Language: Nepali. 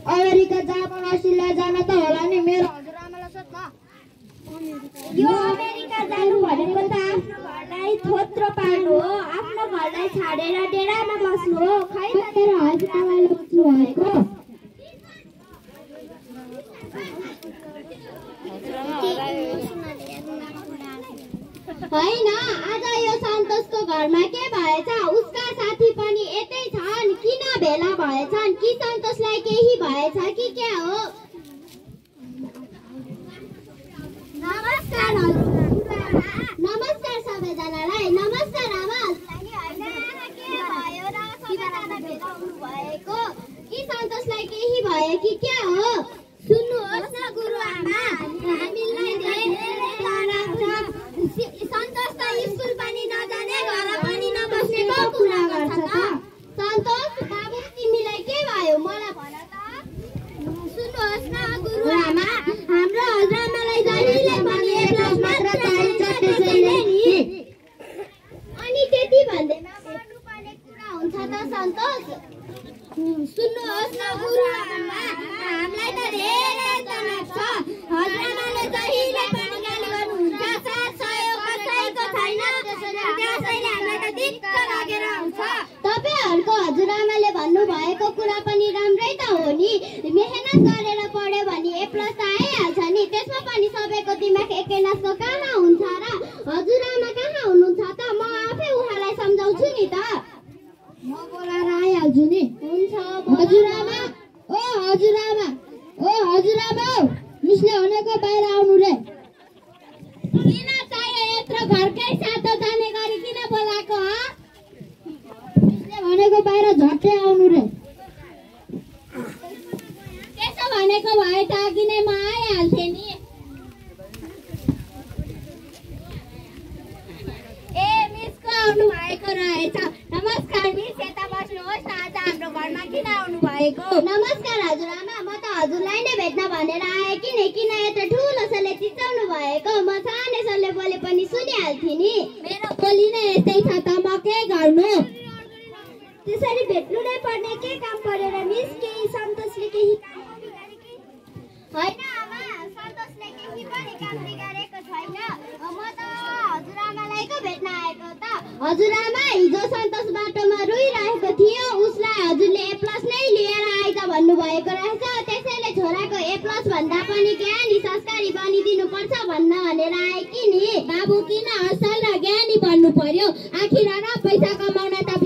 अमेरिका जापान अस्ट्रेलिया जान त होला नि मेरो हजुरआमालाई सोध्न। यो अमेरिका जानु भनेको त आफ्नो घरलाई थोत्रो पार्नु हो, आफ्नो घरलाई छाडेर डेरामा बस्नु हो। खै त तेरो हजुरआमाले बुझ्नु भएको? हैन, आज यो सन्तोषको घरमा के भएछ? उसका साथी पनि यतै छन्। किन भेला भएछन्? कि सन्तोषलाई केही भएछ कि के हो? नमस्कार नमस्कार सबैजनालाई। नमस्कार आमा। के भयो र सबैजना भेला हुनु भएको? कि सन्तोषलाई केही भयो कि के हो? सुन्नुहोस् न गुरुआमा, हामीलाई धेरै तनाव छ। सन्तोष त स्कुल पनि नजाने, घर पनि नबस्नेको कुरा गर्छ त। सन्तोष बाबु, तिमीलाई के भयो मलाई भन त। सुन्नुहोस् न गुरुआमा, हाम्रो हजुरआमालाई जहिले पनि ए प्लस मात्र चाहिन्छ, त्यसैले नि। अनि त्यति भन्दैमा गर्नुपर्ने कुरा हुन्छ त सन्तोष? सुन्नुहोस् न गुरुआमा, हामीलाई त धेरै तनाव छ। हजुरआमाले जहिले पनि गाली गर्नुहुन्छ, साथ सहयोग कसैको छैन, त्यसैले हामीलाई त दिक्क लागेर आउँछ। तपाईहरुको हजुरआमाले भन्नु भएको कुरा पनि राम्रै त हो नि। मेहनत गरेर पढ्यो भने ए प्लस त आइहाल्छ नि। त्यसमा पनि सबैको दिमाग एकै नासको कहाँ हुन्छ र? हजुरआमा कहाँ हुनुहुन्छ त? म आफै उहाँलाई सम्झाउँछु नि त। म बोलाएर आइहाल्छु नि। हुन्छ हजुरआमा, ओ हजुरआमा, ओ हजुरआमा, मिसले भनेको बाहिर आउनु रे। किन चाहियो यत्रो? घरकै सातो जाने गरी किन बोलाएको हो? मिसले भनेको बाहिर झट्टै आउनु रे। त्यसो भनेको भए त अघि नै म आइहाल्थेँ नि। ए मिसको आउनु भएको रहेछ। नमस्कार मिस, यता बस्नुहोस् न। आज हाम्रो घरमा किन आउनु भएको? नमस्कार हजुरआमा, म त हजुरलाई नै भेट्न भनेर आएँ। किन यत्रो ठुलो सरले चिचाउनु भएको? म सानै सरले बोले पनि सुनिहाल्थेँ नि। मेरो बोली नै यस्तै छ त, म के गर्नु? त्यसरी भेट्नु नै पर्ने के काम परेर मिस? केही सन्तोषले केही काम बिगारेकी? होइन आमा, सन्तोषले केही पनि काम बिगारेको छैन। म त हजुरआमालाई को भेट्न आएको त। हजुरआमा, हिजो सन्तोष बाटोमा रोइरहेको थियो। उसलाई हजुरले ए प्लस नै लिएर आइज भन्नुभएको रहेछ। त्यसैले छोराको ए प्लस भन्दा पनि ज्ञानी संस्कारी बनिदिनु पर्छ भन्न भनेर आए कि नि। बाबु किन असल र ज्ञानी भन्नु पर्यो? आखिर पैसा कमाउन त